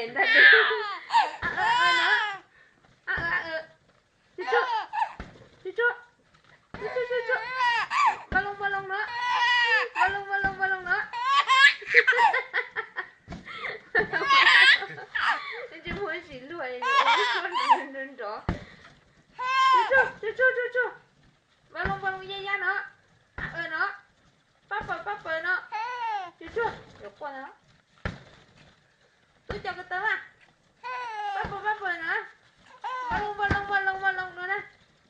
Ntag, a, a, a no, a, a, a, tsuag tsuag, tsuag tsuag, tsuag tsuag, tsuag tsuag, npaj loog npaj loog no, npaj loog npaj loog npaj loog no. Tsis muaj sim luag, nrov nrov. Tsuag tsuag, tsuag tsuag, tsuag tsuag, npaj loog npaj loog ya ya no, a, a no, paj paws paj paws no, tsuag tsuag, yuav quaj no. Tub cov ko taw mas, paj paws paj paws no, npaj loog npaj loog npaj loog npaj loog no na,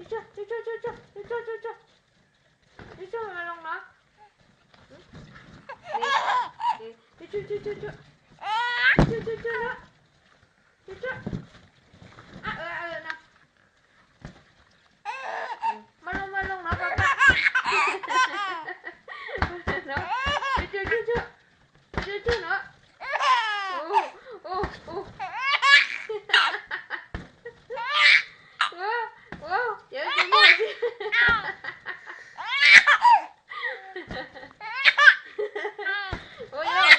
tsuag tsuag, tsuag tsuag, tsuag tsuag, tsuag tsuag, npaj loog no, tsuag tsuag, tsuag tsuag, tsuag tsuag, tsuag tsuag no, tsuag tsuag, a, a, a no. Npaj loog npaj loog no, paj paj. Tsuag tsuag, tsuag tsuag no. Ua, ua, ua, cov tsis muaj. Ua yog.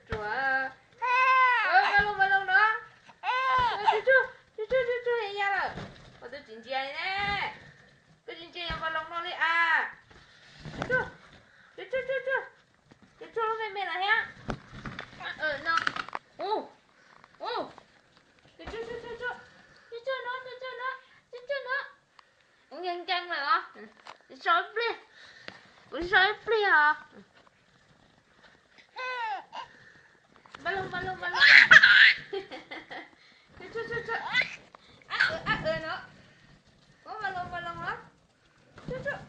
Ruam. Npaj loog npaj loog no. Tsuag tsuag, tsuag tsuag, tsuag tsuag ya lawm. Ua, twb tsis ntsia li ne. Twb tsis ntsia yog npaj loog no li as. Tsuag tsuag, tsuag tsuag, tsuag tsuag, lub me me lawm thiab. No. Ua, ua, tsuag tsuag, tsuag tsuag, tsuag tsuag no, tsuag tsuag no, tsuag tsuag no. Nkees nkees lawm os. So ib pliag, kuv so ib pliag os. Npaj loog npaj loog npaj loog. Tsuag tsuag, tsuag tsuag, a, a no. Ua, npaj loog npaj loog no. Tsuag tsuag,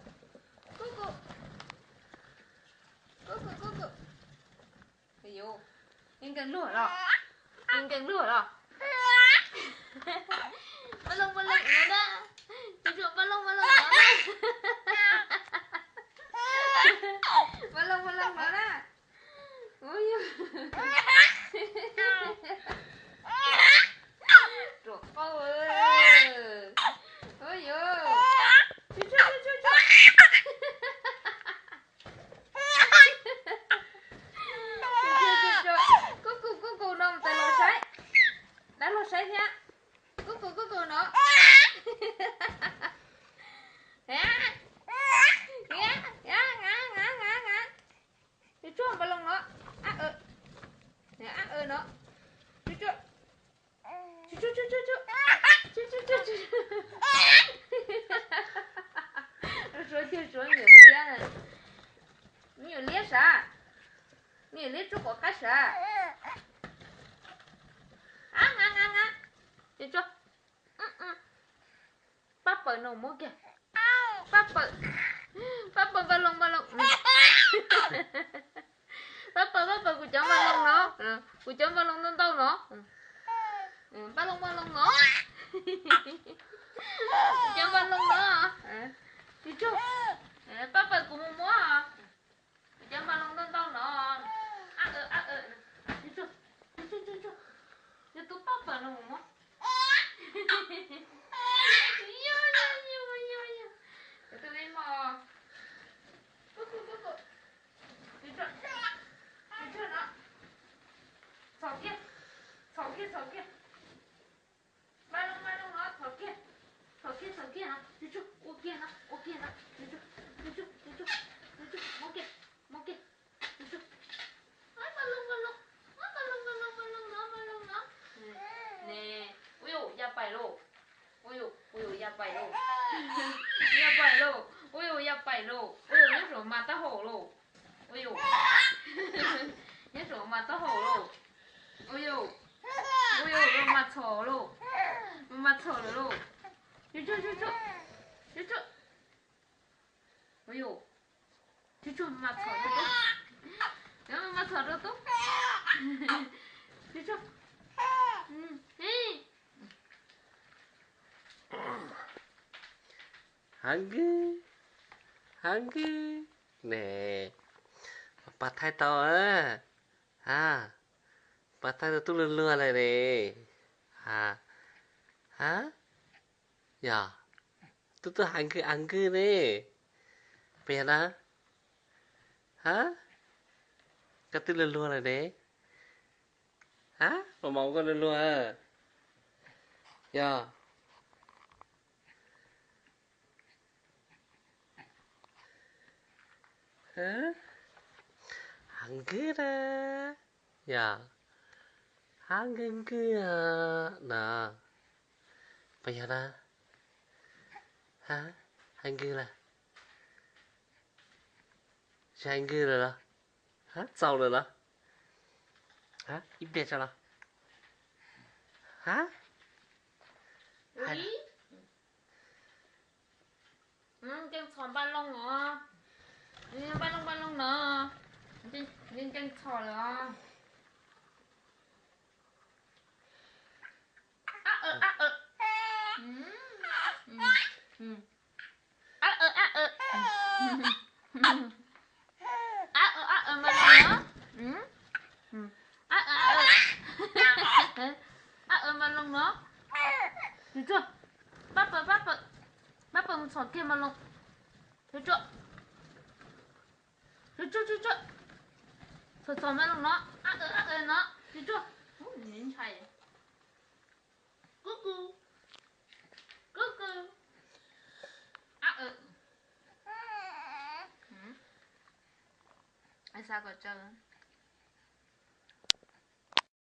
kuj kuj, kuj kuj, kuj kuj. Nkees luag los, nkees luag los. Npaj loog npaj loog no na. Tsuag tsuag, npaj loog npaj loog no na. Npaj loog npaj loog no na. Ua yog. Ruam qauj. Ua yog. Tsuag tsuag, tsuag tsuag, tsuag. Kuj kuj, kuj kuj no, mus tais los saib. Dab laug saib thiab. Kuj kuj, kuj kuj no. Tsuag tsuag, npaj loog no. A, a no. Tsuag tsuag, tsuag tsuag, tsuag tsuag. Suav tiag, suav me nyuam liab, me nyuam liab sav, me nyuam liab tsuab quav qaib sav. A, a, a, a. Tsuag tsuag. Pab pawg no muab kiag. Pab pawg, pab pawg npaj loog, npaj loog. Pab pawg, pab pawg, kuv cov npaj loog no, kuv cov npaj loog ntau ntau no. Npaj loog, npaj loog no. Kuv cov npaj loog no. Tsuag tsuag. Pab pawg, kuv mus muab. Kuv cov npaj loog ntau ntau no. A, a, a. Tsuag tsuag, tsuag tsuag, tsuag tsuag. Yog tus pab pawg no mus muab. Yog, yog, yog, yog. Yog tus me mos. Kuj kuj, kuj kuj. Tsuag tsuag, tsuag tsuag no. Txhos kiag, txhos kiag, txhos kiag. Npaj loog, npaj loog no, txhos kiag, txhos kiag, txhos kiag no, tsuag tsuag, ua kiag no, ua kiag no, tsuag tsuag, tsuag tsuag, tsuag tsuag, tsuag tsuag, muab kiag, muab kiag, tsuag tsuag. Npaj loog, npaj loog, npaj loog, npaj loog, npaj loog no, npaj loog no. Ne, ua yus ya pais lauj, ua yus, ua yus ya pais lauj, ya pais lauj, ua yus ya pais lauj, ua yus nyob saum mas taub hau lauj, ua yus, nyob saum mas taub hau lauj, ua yus, ua yus, mas txhos lauj, mas txhos lawm lauj, tsuag tsuag, tsuag tsuag, tsuag tsuag. Ua yus, tsuag tsuag, mas txhos rau tub, mas txhos rau tub, tsuag tsuag. Hav nkij, hav nkij ne, pab thaij tau, a, pab thaij tau tub luag luag lawm ne, a, a, yog, tub tub hav nkij hav nkij ne, puas yog na? A, koj twb luag luag lawm ne. A, Paj Maum koj luag luag. Yog. Hav nkwg na. Yog. Hav nkwg nkwg no. Puas yog na? Hav nkwg lawm. Tsis hav nkwg lawm los? Hav txaus lawm los? Hav ib pliag tso los? Hav. Nkees txhom npaj loog os. Npaj loog, npaj loog no. Nkees txhom lawm os. Ab, ab, ab, npaj loog no. Ab, ab, ab, npaj loog no. Tsuag tsuag. Pab pawg, pab pawg. Pab pawg mus txhom kiag npaj loog. Tsuag tsuag. Tsuag tsuag, tsuag tsuag. Txhom txhom npaj loog no. Ab, ab, ab, no. Tsuag tsuag. Kub kub. Kub kub. Ab, xav kom tsawg.